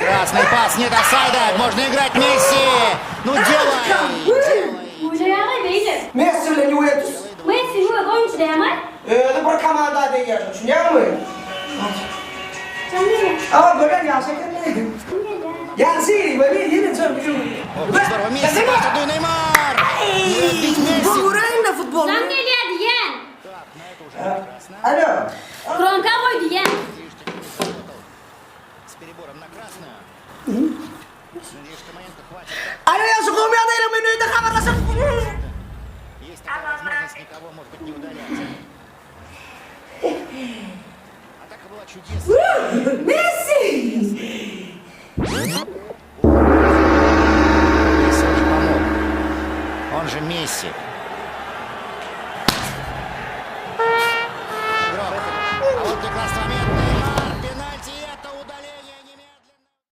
Прекрасный пас, нет офсайда, можно играть Месси! Ну делай! Делай! Oýnaýaňaý beýle. Messi bilen Ýuwentus. Messi öz oýunçy dämi? Özi bir komanda degýär, düşünýäňmi? Jaň gelýär. Awa görýän ýagşy eken. Ýagşy, weli ýene jaň Ох, как здорово, Месси, пас отдаю Неймар! Не отбить Месси! Göräýin-le futbolyny. Jaň gelýär diýýän. Alo. Gromka goý diýýän. С перебором на красную. Надеюсь, что момента хватит. Alo ýagşy gowy ýagdaýlar men öýde habarlaşyp. Есть такая возможность никого, может быть, не удалять. Атака была чудесной. Messi! Месси очень помог. Он же Месси.